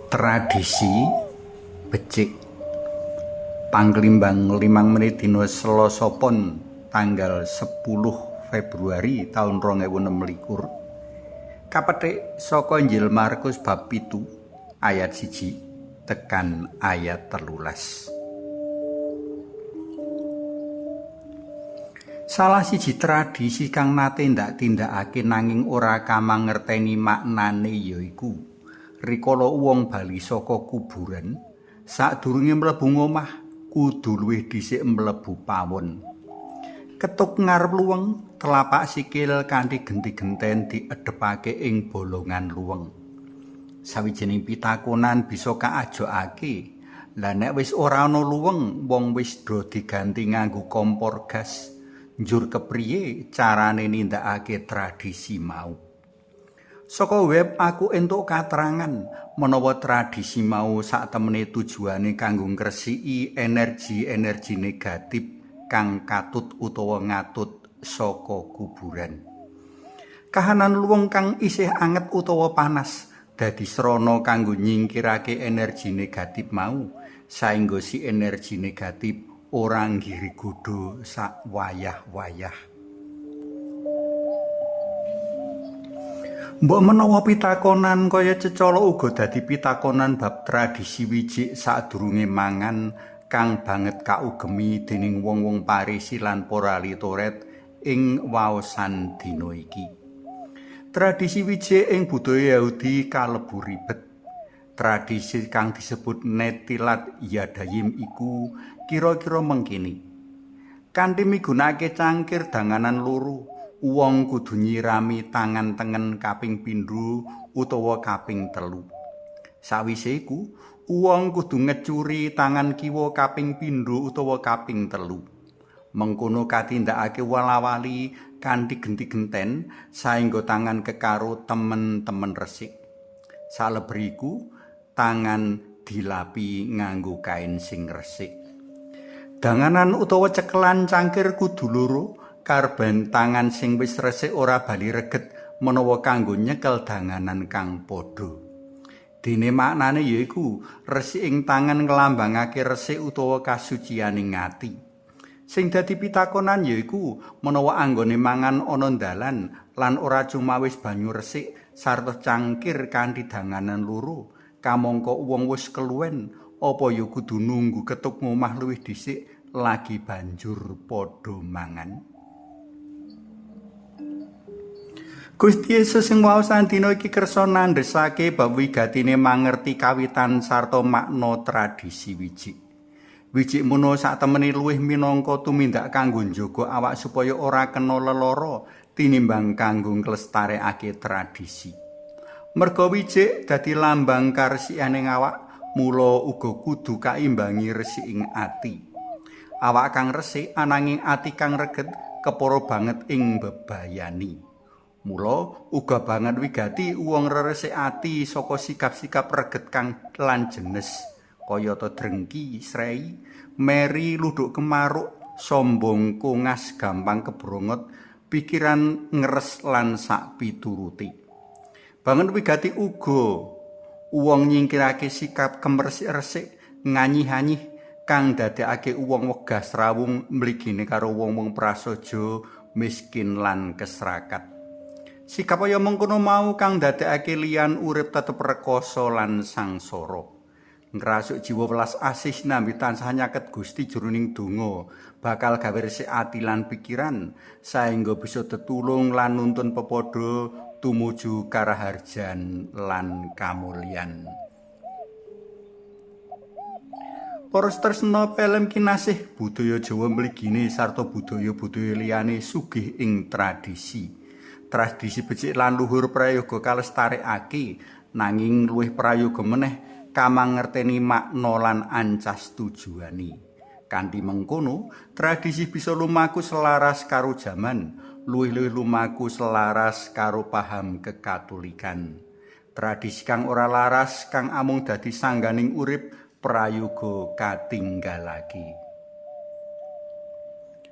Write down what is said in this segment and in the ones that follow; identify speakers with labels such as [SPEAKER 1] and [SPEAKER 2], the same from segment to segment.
[SPEAKER 1] Tradisi becik Pangklimbang 5 menit dina Selasa Pon tanggal 10 Februari taun 2026 kapethik saka Injil Markus bab 7 ayat 1 tekan ayat 13. Salah siji tradisi kang nate ndak tindakake nanging ora kamangerteni maknane yaiku rikala wong bali saka kuburan sadurunge mlebu ngomah kudu luwih dhisik mlebu pawon. Ketuk ngarep luweng, telapak sikil kanthi genti-genten diedhepake ing bolongan luweng. Sawijining pitakonan bisa kaajokake, lah nek wis ora ana luweng, wong wis do diganti nganggo kompor gas, njur kepriye carane nindakake tradisi mau? Saka web aku entuk katerangan menawa tradisi mau saktemene tujuane kanggo ngresiki energi-energi negatif kang katut utawa ngatut saka kuburan. Kahanan luweng kang isih anget utawa panas dadi srana kanggo nyingkirake energi negatif mau, saengga si energi negatif ora nggirigodha sak wayah-wayah. Mbok menawa pitakonan kaya cecala uga dadi pitakonan bab tradisi wijik sadurunge mangan kang banget kaugemi dening wong-wong Parisi lan para ahli Toret ing waosan dina iki. Tradisi wijik ing budaya Yahudi kalebu ribet. Tradisi kang disebut Netilat Yadayim iku kira-kira mengkini. Kanthi migunakake cangkir danganan loro, wong kudu nyirami tangan tengen kaping pindho utawa kaping telu. Sawise iku, wong kudu ngecuri tangan kiwa kaping pindho utawa kaping telu. Mengkono katindakake wala-wali kanthi genti-genten saengga tangan kekaro temen-temen resik. Salebri iku, tangan dilapi nganggo kain sing resik. Danganan utawa cekelan cangkir kudu loro, karben tangan sing wis resik ora bali reget menawa kanggo nyekel danganan kang padha. Dene maknane yaiku resik ing tangan nglambangake resik utawa kasucianing ati. Sing dadi pitakonan yaiku menawa anggone mangan ana dalan lan ora cumawis banyu resik sarta cangkir kanthi danganan loro, kamangka wong wis keluwen apa ya kudu nunggu ketuk ngomah luwih dhisik lagi banjur padha mangan. Gusti Yesus sing waosan dina iki kersa nandhesake bab wigatine mangerti kawitan sarta makna tradisi wijik. Wijik mono saktemene luwih minangka tumindak kanggo njaga awak supaya ora kena lelara tinimbang kanggo nglestarekake tradisi. Merga wijik dadi lambang karesikaning awak, mula uga kudu kaimbangi resiking ati. Awak kang resik ananging ati kang reget kepara banget ing bebayani. Mula uga banget wigati wong reresik ati saka sikap-sikap reget kang lan jenes kayata drengki, srei, meri, luduk kemaruk, sombong, kongas, gampang kebrongot, pikiran ngeres lan sak pituruti. Banget wigati uga wong nyingkirake sikap kemeresik-resik, nganyih-anyih kang dadekake wong wegah srawung mligine karo wong-wong prasaja, miskin lan kesrakat. Sikap kaya mengkono mau kang ndadekake liyan urip tetep rekoso lan sangsara. Ngrasuk jiwa welas asih sinambi tansah nyaket Gusti jroning donga, bakal gawe resik ati lan pikiran saengga bisa tetulung lan nuntun pepadha tumuju karaharjan lan kamulyan. Para tresna pelem kinasih, budaya Jawa mligine sarta budaya-budaya liyane sugih ing tradisi. Tradisi becik lan luhur prayoga kalestarekake, nanging luwih prayoga meneh kamangerteni makna lan ancas tujuane. Kanthi mengkono, tradisi bisa lumaku selaras karo jaman, luwih-luwih lumaku selaras karo paham kekatolikan. Tradisi kang ora laras kang amung dadi sangganing urip prayoga katinggalake.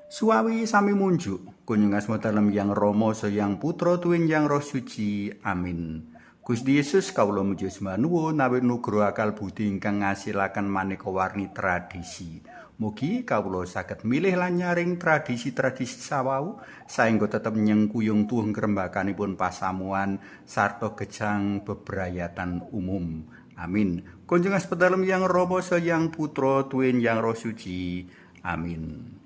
[SPEAKER 1] Suawi sami munjuk, kunjung asma dalem Yang Rama Sang Putra tuwin Yang Roh Suci. Amin. Gusti Yesus, kawula muji sembah nuwun awit nugroho akal budi ingkang ngasilaken maneka warni tradisi. Mugi kawula saged milih lan nyaring tradisi-tradisi sawau saengga tetep nyengkuyung tuwuh ngrembakanipun pasamuan sarta gesang bebrayatan umum. Amin. Kunjung aspa dalem Yang Rama Sang Putra tuwin Yang Roh Suci. Amin.